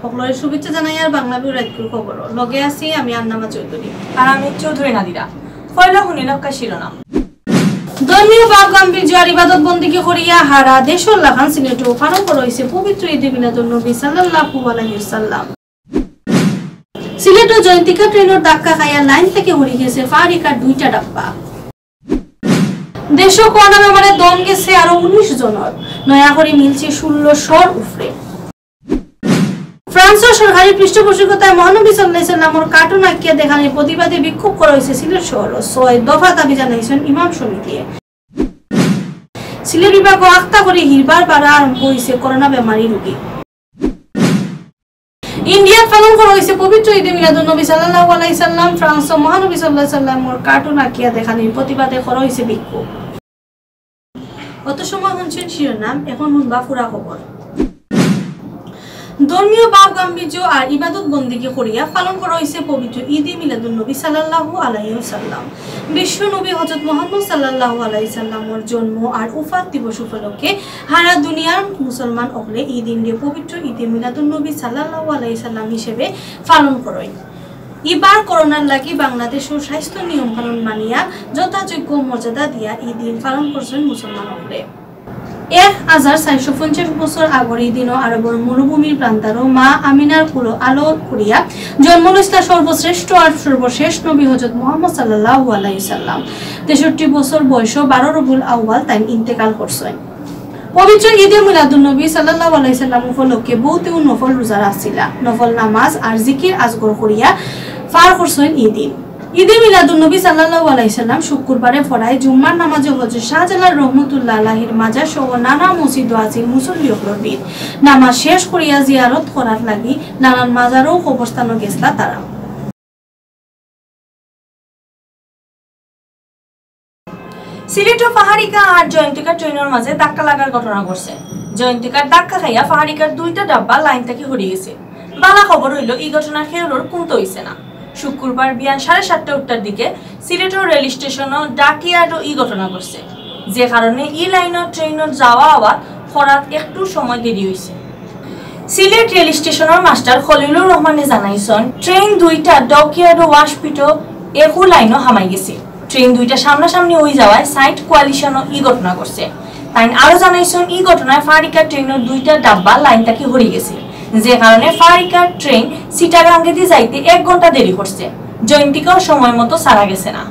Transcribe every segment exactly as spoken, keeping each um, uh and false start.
সকলরে শুভেচ্ছা জানাইয়ার বাংলা ভিউ রাইতকুর খবর। লগে আছি আমি আন্নামা চৌধুরী। আর আমি চৌধুরী নাদিরা। পয়লা হুনিলউক্কা শিরোনাম। ধর্মীয় ভাব গাম্ভীর্য আর ইবাদত বন্দেগী করিয়া হারা দেশর লাখান সিলেটো পালন করা অইছে পবিত্র ঈদে মিলাদুন নবী সাল্লাল্লাহু আলাইহি ওয়াসাল্লাম। সিলেটো জয়ন্তিকা ট্রেনর ধাক্কা খাইয়া লাইন থাকি হরি গেছে ফারিকার দুইটা ডাব্বা। দেশো করোনা বেমারে দম গেছে আরো উনিশ জনর, নয়া করি মিলছে ষোলোশোর উপরে। ফ্রান্সর সরকারি পৃষ্ঠপোষকতায় মহানবী সাল্লাল্লাহু আলাইহি সাল্লামর কার্টুন আঁকিয়া দেখানির প্রতিবাদে বিক্ষোভ করা অইছে সিলেট শহরো। ছয় দফা দাবি জানাইছইন ইমাম সমিতিয়ে। সিলেট বিভাগো আখতা করি হিরবার বাড়া আরম্ভ অইছে করোনা বেমারি রোগী। ইন্ডিয়াত পালন করা অইছে পবিত্র ঈদে মিলাদুন নবী সাল্লাল্লাহু আলাইহি সাল্লাম। ফ্রান্সো মহানবী সাল্লাল্লাহু আলাইহি সাল্লামর কার্টুন আঁকিয়া দেখানির প্রতিবাদে করা অইছে বিক্ষোভ। অত সময় হুনছইন শিরোনাম, এখন হুনবা পুরা খবর। ধর্মীয় ভাব গাম্ভীর্য আর ইবাদত বন্দেগী করিয়া পালন করা অইছে পবিত্র ঈদে মিলাদুন নবী সাল্লাল্লাহু আলাইহি ওয়াসাল্লাম। বিশ্ব নবী হযরত মুহাম্মদ সাল্লাল্লাহু আলাইহি সাল্লামর জন্ম আর উফাত দিবস উপলক্ষে হারা দুনিয়ার মুসলমান অকলে ই দিনরে পবিত্র ঈদে মিলাদুন নবী সাল্লাল্লাহু আলাইহি সাল্লাম হিসেবে পালন করইন। ইবার করোনার লাগি বাংলাদেশো স্বাস্থ্য নিয়ম কানুন মানিয়া যথাযোগ্য মর্যাদা দিয়া ই দিন পালন করছইন মুসলমান অকলে। এক হাজার চাইরশো পঞ্চাশ বছর আগর ই দিনো আরবর মরুভূমির প্রান্তারো মা আমিনার কুলো আলো করিয়া জন্ম লইছলা সর্বশ্রেষ্ঠ আর সর্বশেষ নবী হযরত মুহাম্মদ সাল্লাল্লাহু আলাইহি সাল্লাম। তেষট্টি বছর বয়সো বারো রবিউল আউয়াল তাইন ইন্তেকাল করছইন। পবিত্র ঈদে মিলাদুন নবী সাল্লাল্লাহু আলাইহি সাল্লাম উপলক্ষে বউতেউ নফল রোজা রাখছিলা। নফল নামাজ আর জিকির আজগর করিয়া পার করছইন ই দিন। ঈদে মিলাদুন নবী সাল্লাল্লাহু আলাইহি সাল্লাম শুক্রবারে পড়ায় জুম্মার নামাজে হযরত শাহজালাল রহমতুল্লাহ আলাইহির মাজার সহ নানা মসজিদো আছিল মুসল্লি অকলর ভিড়। নামাজ শেষ করিয়া জিয়ারত করার লাগি নানান মাজার ও কবরস্থানো গেছলা তারা। সিলেটো ফাহারিকা আর জয়ন্তিকা ট্রেনর মাঝে ধাক্কা লাগার ঘটনা ঘটছে। জয়ন্তিকার ধাক্কা খাইয়া ফাহারিকার দুইটা ডাব্বা লাইন থাকি হরি গেছে। বালা খবর অইলো, ই ঘটনার কেউরর কুন্তা অইছে না। শুক্রবার বিয়ান সাড়ে সাতটা উঠটার দিকে সিলেটর রেল স্টেশনো ডাকইয়ার্ডো ই ঘটনা ঘটছে, যে কারণে ই লাইনর ট্রেনর যাওয়া আওয়াত করাত একটু সময় দেরি অইছে। সিলেট রেল স্টেশনর মাস্টার খলিলুর রহমানে জানাইছইন, ট্রেন দুইটা ডকইয়ার্ড ও ওয়াশপিটো একু লাইনো হামাই গেছে। ট্রেন দুইটা সামনাসামনি অই যাওয়ায় সাইট কোয়ালিশনো ই ঘটনা ঘটছে। তাইন আরো জানাইছইন, ই ঘটনায় ফারিকা ট্রেনর দুইটা ডাব্বা লাইন থাকি হরি গেছে, যে কারণে ফারিকা ট্রেন চিটাগাঙ্গেদি যাইতে এক ঘন্টা দেরি করছে। জয়ন্তিকাও সময় মতো ছাড়া গেছে না।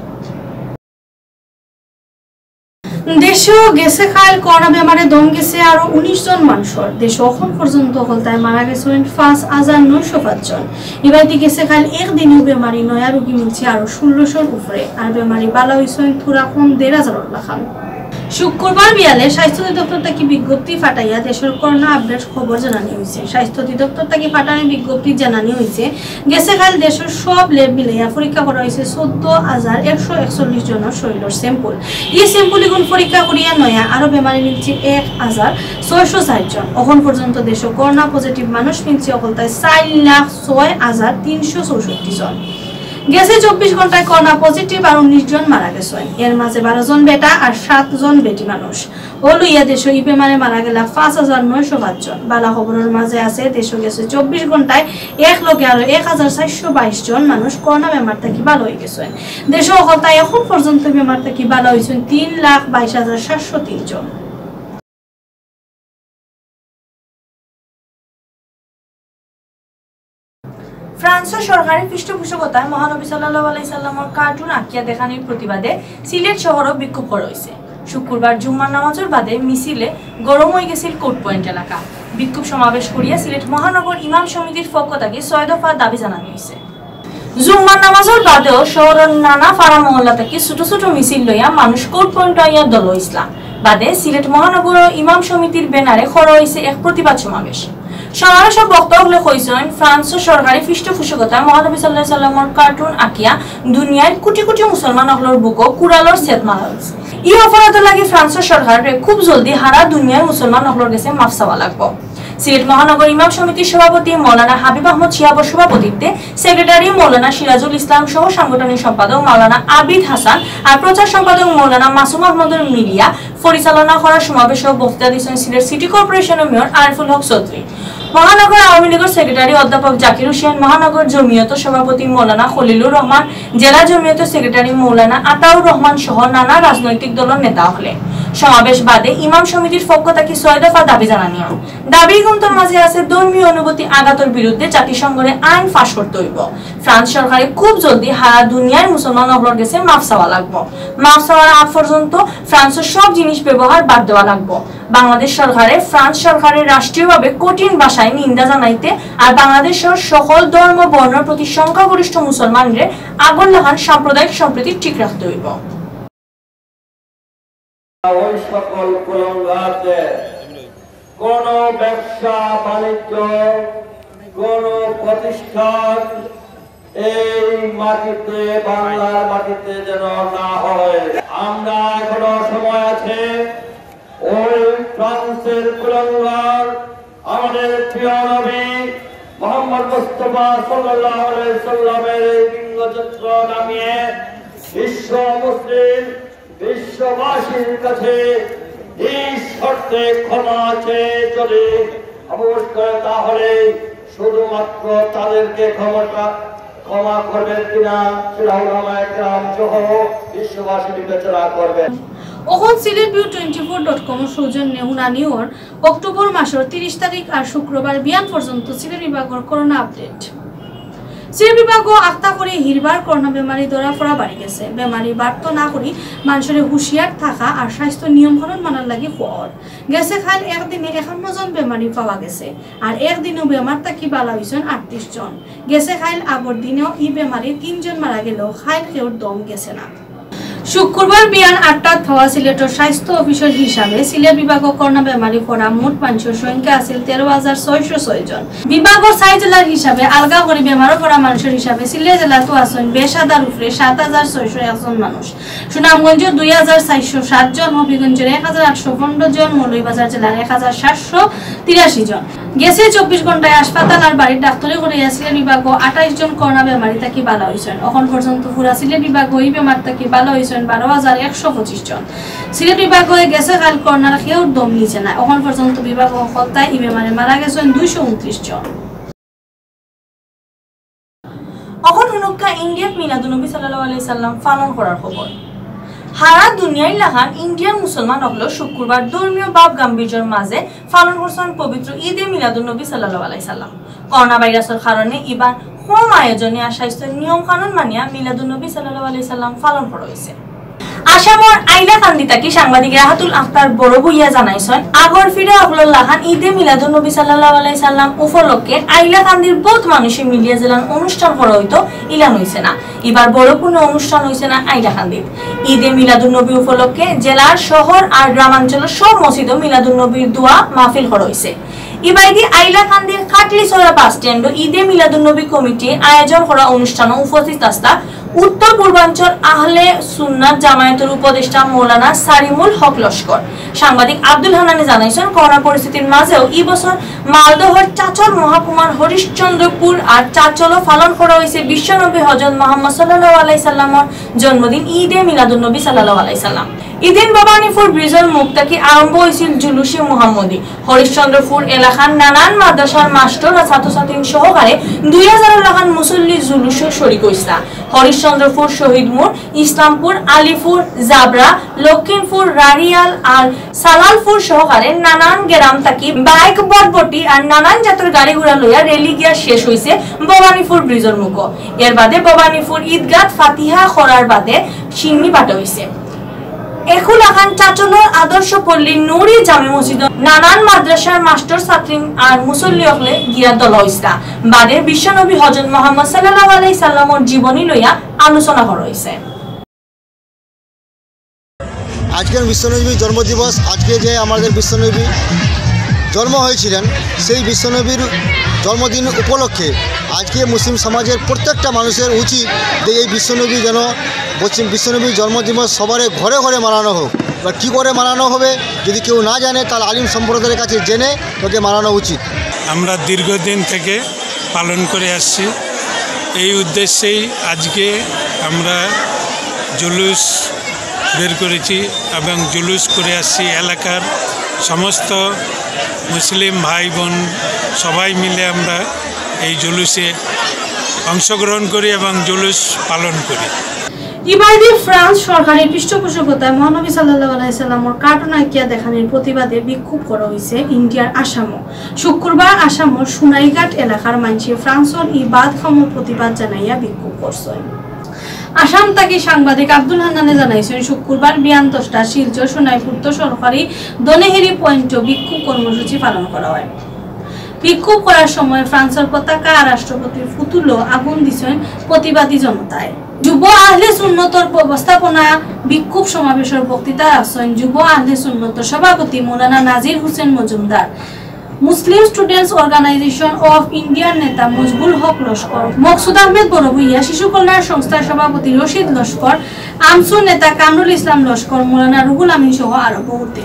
দেশো গেছে কাইল করোনা বেমারে দম গেছে আরো উনিশ জন মানষর। দেশো অখন পর্যন্ত হকলতায় মারা গেছইন পাঁচ হাজার নয়শো পাঁচ জন। ইবাদি গেছে কাইল একদিনেউ বেমারি নয়া রোগী মিলছে আরো ষোলোশোর উপরে। আর বেমারি বালা অইছইন থুড়া কম দেড় হাজারর লাখান। শুক্রবার বিয়ালে স্বাস্থ্য অধিদপ্তর থাকি বিজ্ঞপ্তি ফাটাইয়া দেশর করোনা আপডেট খবর জানানি অইছে। স্বাস্থ্য অধিদপ্তর থাকি ফাটানি বিজ্ঞপ্তি জানানি অইছে, গেছে কাইল দেশর সব ল্যাব মিলাইয়া পরীক্ষা করা অইছে চৌদ্দ হাজার একশো একচল্লিশ জনর শরীলর স্যাম্পল। ই স্যাম্পল ইগুন পরীক্ষা করিয়া নয়া আরো বেমারি মিলছে এক হাজার ছয়শো ষাইট জন। অখন পর্যন্ত দেশো করোনা পজিটিভ মানুষ মিলছে অকলতায় চাইর লাখ ছয় হাজার তিনশো চৌষট্টি জন। গেছে চব্বিশ ঘন্টায় করোনা পজিটিভ আর উনিশ জন মারা গেছইন। এর মাঝে বারো জন বেটা আর সাত জন বেটি মানুষ। অউ লইয়া দেশো ই বেমারে মারা গেলা পাঁচ হাজার নয়শো পাঁচ জন। বালা খবরর মাঝে আছে, দেশো গেছে চব্বিশ ঘন্টায় এক লগে আরো এক হাজার চাইরশো বাইশ জন মানুষ করোনা বেমার থাকি বালা অই গেছইন। দেশো অকলতায় অখন পর্যন্ত বেমার থাকি বালা অইছইন তিন লাখ বাইশ হাজার সাতশো তিন জন। ফ্রান্সর সরকারি পৃষ্ঠপোষকতায় মহানবী সাল্লাল্লাহু আলাইহি সাল্লামর কার্টুন আঁকিয়া দেখানির প্রতিবাদে সিলেট শহরো বিক্ষোভ করা অইছে। শুক্রবার জুম্মার নামাজর বাদে মিছিলে গরম অই গেছিল কোর্ট পয়েন্ট এলাকা। বিক্ষোভ সমাবেশ করিয়া সিলেট মহানগর ইমাম সমিতির পক্ষ থাকি ছয় দফা দাবি জানানি অইছে। জুম্মার নামাজর বাদেও শহরর নানা পাড়া মহল্লা থাকি ছোট ছোট মিছিল লইয়া মানুষ কোর্ট পয়েন্ট আইয়া দল অইছলা। বাদে সিলেট মহানগর ইমাম সমিতির ব্যানারে করা অইছে এক প্রতিবাদ সমাবেশ। সমাবেশো বক্তা অকলে কইছইন, ফ্রান্সর সরকারি পৃষ্ঠপোষকতায় মহানবী সাল্লাল্লাহু আলাইহি সাল্লামর কার্টুন আঁকিয়া দুনিয়ার কোটি কোটি মুসলমান অকলর বুকো কুড়ালর ছেদ মারা অইছে। ই অপরাধর লাগি ফ্রান্সর সরকাররে খুব জলদি হারা দুনিয়ার মুসলমান অকলর গেছে মাফ চাওয়া লাগবো। সিলেট মহানগর ইমাম সমিতির সভাপতি মৌলানা হাবিব আহমদ শিহাবর সভাপতিত্বে সেক্রেটারি মৌলানা সিরাজুল ইসলাম সহ সাংগঠনিক সম্পাদক মৌলানা আবিদ হাসান আর প্রচার সম্পাদক মৌলানা মাসুম আহমদর মিলিয়া পরিচালনা করা সমাবেশো বক্তৃতা দিছইন সিলেট সিটি কর্পোরেশনর মেয়র আরিফুল হক চৌধুরী। মহানগর আওয়ামী লীগর সেক্রেটারি অধ্যাপক জাকির হোসেন, মহানগর জমিয়তর সভাপতি মৌলানা খলিলুর রহমান, জেলা জমিয়তর সেক্রেটারি মৌলানা আতাউর রহমান সহ নানা রাজনৈতিক দলর নেতা অকলে। সমাবেশ বাদে ইমাম সমিতির পক্ষ থাকি ছয় দফা দাবি জানানি অয়। দাবির গুরুত্বর মাঝে আছে ধর্মীয় অনুভূতি আঘাতর বিরুদ্ধে জাতিসংঘরে আইন পাশ করতে অইবো। ফ্রান্স সরকারে খুব জলদি হারা দুনিয়ার মুসলমান অকলর গেছে মাফ চাওয়া লাগবো। মাফ চাওয়ার আগ পর্যন্ত ফ্রান্সর সব জিনিস ব্যবহার বাদ দেওয়া লাগবো। বাংলাদেশ সরকারে ফ্রান্স সরকারে রাষ্ট্রীয়ভাবে কঠিন ভাষায় নিন্দা জানাইতে আর বাংলাদেশর সকল ধর্ম বর্ণর প্রতি সংখ্যাগরিষ্ঠ মুসলমানরে আগর লাখান সাম্প্রদায়িক সম্প্রীতি ঠিক রাখতে অইবো। ওই সকল কুলাঙ্গারদের কোনো ব্যবসা বাণিজ্য, কোনো প্রতিষ্ঠান এই মাটিতে, বাংলার মাটিতে যেন না হয়। আমরা এখনো সময় আছে। ওই ফ্রান্সের কুলাঙ্গার আমাদের প্রিয় নবী মোহাম্মদ মুস্তফা সাল্লাল্লাহু আলাইহি সাল্লামের এই ব্যঙ্গচিত্র নামিয়ে বিশ্ব মুসলিম বিশ্ববাসীর কাছে নিঃশর্তে ক্ষমা চেয়ে যদি অবমুশ করে, তাহলে শুধুমাত্র তাদেরকে ক্ষমতা, ক্ষমা করবেন কিনা, সেটা ওলামায়ে কেরাম সহ বিশ্ববাসী বিবেচনা করবেন। অখন Sylhet view twenty four dot কমর সৌজন্যে হুনানি অর অক্টোবর মাসর তিরিশ তারিখ আর শুক্রবার বিয়ান পর্যন্ত সিলেট বিভাগর করোনা আপডেট। সিলেট বিভাগো আখতা করি হিরবার করোনা বেমারি ধরা পড়া বাড়ি গেছে। বেমারি বাড়তো না করি মানষরে হুঁশিয়ার থাকা আর স্বাস্থ্য নিয়ম কানুন মানার লাগি কওয়া অর। গেছে কাইল একদিনে একান্ন জন বেমারি পাওয়া গেছে, আর একদিনো বেমার থাকি বালা অইছইন আটত্রিশ জন। গেছে কাইল আগর দিনেও ই বেমারি তিনজন মারা গেলেও কাইল কেউর দম গেছে না। শুক্রবার বিয়ান আটটাত পাওয়া সিলেটর স্বাস্থ্য অফিসর হিসাবে সিলেট বিভাগো করোনা বেমারি পড়া মোট মানষর সংখ্যা আছিল তেরো হাজার ছয়শো ছয় জন। বিভাগর ছয় জেলার হিসাবে আলগা করি বেমারো পড়া মানষর হিসাবে সিলেট জেলাত আছইন বিশ হাজার উপরে সাত হাজার ছয়শো এক জন মানুষ। সুনামগঞ্জো দুই হাজার চারশো সাত জন, হবিগঞ্জর এক হাজার আটশো পনেরো জন, মৌলভীবাজার জেলার এক হাজার সাতশো তিরাশি জন। গেছে চব্বিশ ঘন্টায় হাসপাতাল আর বাড়ির ডাক্তারি করিয়া সিলেট বিভাগো আঠাইশ জন করোনা বেমারি থাকি বালা অইছইন। অখন পর্যন্ত পুরা সিলেট বিভাগো ই বেমার থাকি বালা অইছইন বারো হাজার একশো পঁচিশ জন। সিলেট বিভাগো গেছে কাইল করোনার কেউর দম নিছে না। অখন পর্যন্ত বিভাগ হকলতায় ই বেমারে মারা গেছইন দুইশো ঊনত্রিশ জন। অখন হুনুক্কা ইন্ডিয়াত মিলাদুন্নবী সাল্লাল্লাহু আলাইহি সাল্লাম পালন করার খবর। হারা দুনিয়ার লাখান ইন্ডিয়ার মুসলমান অকলও শুক্রবার ধর্মীয় ভাব গাম্ভীর্যর মাঝে পালন করছইন পবিত্র ঈদে মিলাদুন্নবী সাল্লাল্লাহু আলাইহি সাল্লাম। করোনা ভাইরাসর কারণে ইবার কম আয়োজনে আর স্বাস্থ্য নিয়ম কানুন মানিয়া মিলাদুন্নবী সাল্লাল্লাহু আলাইহি সাল্লাম পালন করা অইছে। আসামর আইলাকান্দি থাকি সাংবাদিক রাহাতুল আখতার বড় ভুইয়া জানাইছইন, আগর ফিরা অকলর লাখান ঈদে মিলাদুন্নবী সাল্লাল্লাহু আলাইহি সাল্লাম উপলক্ষে আইলাকান্দির বউত মানুষে মিলিয়া যেলান অনুষ্ঠান করা অইতো, ইলান অইছে না। ইবার বড় কুনু অনুষ্ঠান অইছে না আইলাকান্দিত। ঈদে মিলাদুন্নবী উপলক্ষে জেলার, শহর আর গ্রামাঞ্চলর সব মসজিদো মিলাদুন্নবীর দোয়া মাহফিল করা অইছে। ইবায়দি আইলাকান্দির কাটলিছড়া বাস স্ট্যান্ডো ঈদে মিলাদুন্নবী কমিটির আয়োজন করা অনুষ্ঠানো উপস্থিত আছলা উত্তর পূর্বাঞ্চল আহলে সুন্নাত জামায়াতর উপদেষ্টা মৌলানা সারিমুল হক লস্কর। সাংবাদিক আব্দুল হান্নানে জানাইছইন, করোনা পরিস্থিতির মাঝেও ই বছর মালদহর চাচল মহকুমার হরিশ্চন্দ্রপুর আর চাচলও পালন করা অইছে বিশ্বনবী হজরত মোহাম্মদ সাল্লাল্লাহু আলাইহি সাল্লামর জন্মদিন ঈদে মিলাদুন্নবী সাল্লাল্লাহু আলাইহি সাল্লাম। ইদিন ভবানীপুর ব্রিজর মুখ থাকি আরম্ভ অইছিল জুলুশে মুহাম্মদী। হরিশ্চন্দ্রপুর এলাকার নানান মাদ্রাসার মাস্টর আর ছাত্রছাত্রী সহকারে দুই হাজারর লাখান মুসল্লি জুলুশো শরিক অইছলা। হরিশ্চন্দ্রপুর, শহীদ মোড়, ইসলামপুর, আলিপুর, জাবরা, লক্ষিমপুর, রাড়িয়াল আর সালালপুর সহকারে নানান গ্রাম থাকি বাইক, বটবটি আর নানান জাতর গাড়ি ঘোড়া লইয়া রেলি গিয়া শেষ অইছে ভবানীপুর ব্রিজর মুখো। এর বাদে ভবানীপুর ঈদগাত ফাতিহা করার বাদে শিন্নি বাটা অইছে। একুলাখান চাচলর আদর্শ পল্লী নুরি জামে মসজিদো নানান মাদ্রাসার মাস্টর ছাত্রী আর মুসল্লি অকলে গিয়া দলা অইছলা। বাদে বিশ্বনবী হজরত মোহাম্মদ সাল্লাল্লাহু আলাইহি সাল্লামর জীবনী লইয়া আলোচনা করা অইছে। আজকের বিশ্বনবীর জন্মদিবস, আজকে যে আমাদের বিশ্বনবী জন্ম হয়েছিলেন, সেই বিশ্বনবীর জন্মদিন উপলক্ষে আজকে মুসলিম সমাজের প্রত্যেকটা মানুষের উচিত যে এই বিশ্বনবী যেন পশ্চিম বিশ্বনবীর জন্মদিবস সবার ঘরে ঘরে মানানো হোক। এবার কী করে মানানো হবে, যদি কেউ না জানে, তাহলে আলিম সম্প্রদায়ের কাছে জেনে ওকে মানানো উচিত। আমরা দীর্ঘদিন থেকে পালন করে আসছি। এই উদ্দেশ্যেই আজকে আমরা জুলুস বের করেছি এবং জুলুস করে আসছি এলাকার সমস্ত মুসলিম ভাই বোন সবাই মিলে আমরা এই জুলুসে অংশগ্রহণ করি এবং জুলুস পালন করি। ইবাদি ফ্রান্স সরকারের পৃষ্ঠপোষকতায় মহানবী সাল্লাল্লাহু আলাইহি সাল্লামর কার্টুন আঁকিয়া দেখানির প্রতিবাদে বিক্ষোভ করা হয়েছে ইন্ডিয়ার আসামও। শুক্রবার আসামর সোনাইঘাট এলাকার মানষে ফ্রান্সর ই বাদ খামর প্রতিবাদ জানাইয়া বিক্ষোভ করছেন। আসাম থাকি সাংবাদিক আব্দুল হান্নানে জানাইছেন, শুক্রবার বিয়ান দশটা শিলচর সোনাইপুর তো সরকারি দনেহেরি পয়েন্টও বিক্ষোভ কর্মসূচি পালন করা হয়। বিক্ষোভ করার সময় ফ্রান্সর পতাকা আর রাষ্ট্রপতির পুতুলো আগুন দিছেন প্রতিবাদী জনতায়। যুব আহলে সুন্নতর ব্যবস্থাপনা বিক্ষোভ সমাবেশর বক্তৃতা রাখছেন যুব আহলে সুন্নতর সভাপতি মৌলানা নাজির হোসেন মজুমদার, মুসলিম স্টুডেন্টস অর্গানাইজেশন অফ ইন্ডিয়ার নেতা মজবুল হক লস্কর, মকসুদ আহমেদ বড়ভূইয়া, শিশু কল্যাণ সংস্থার সভাপতি রশিদ লস্কর, আমসু নেতা কামরুল ইসলাম লস্কর, মৌলানা রুহুল আমিন সহ আরো বহুতে।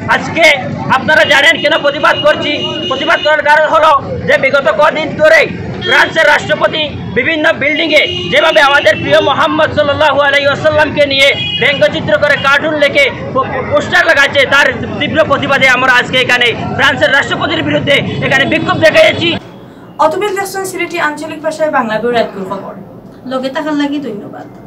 আজকে আপনারা জানেন কেন প্রতিবাদ করছি। প্রতিবাদ করার কারণ হলো যে বিগত কদিন ধরেই ফ্রান্সের রাষ্ট্রপতি বিভিন্ন বিল্ডিংয়ে যেভাবে আমাদের প্রিয় মোহাম্মদ সাল্লাল্লাহু আলাইহি ওয়াসাল্লামকে নিয়ে ব্যঙ্গচিত্র করে কার্টুন লেখে পো- পো- পোস্টার লাগাচ্ছে, তার তীব্র প্রতিবাদে আমরা আজকে এখানে ফ্রান্সের রাষ্ট্রপতির বিরুদ্ধে এখানে বিক্ষোভ দেখাইয়াছি। অতবিল দেখছেন সিলেটি আঞ্চলিক ভাষায় বাংলা বইয়ের আজকের খবর। লগে থাকার লাগি ধন্যবাদ।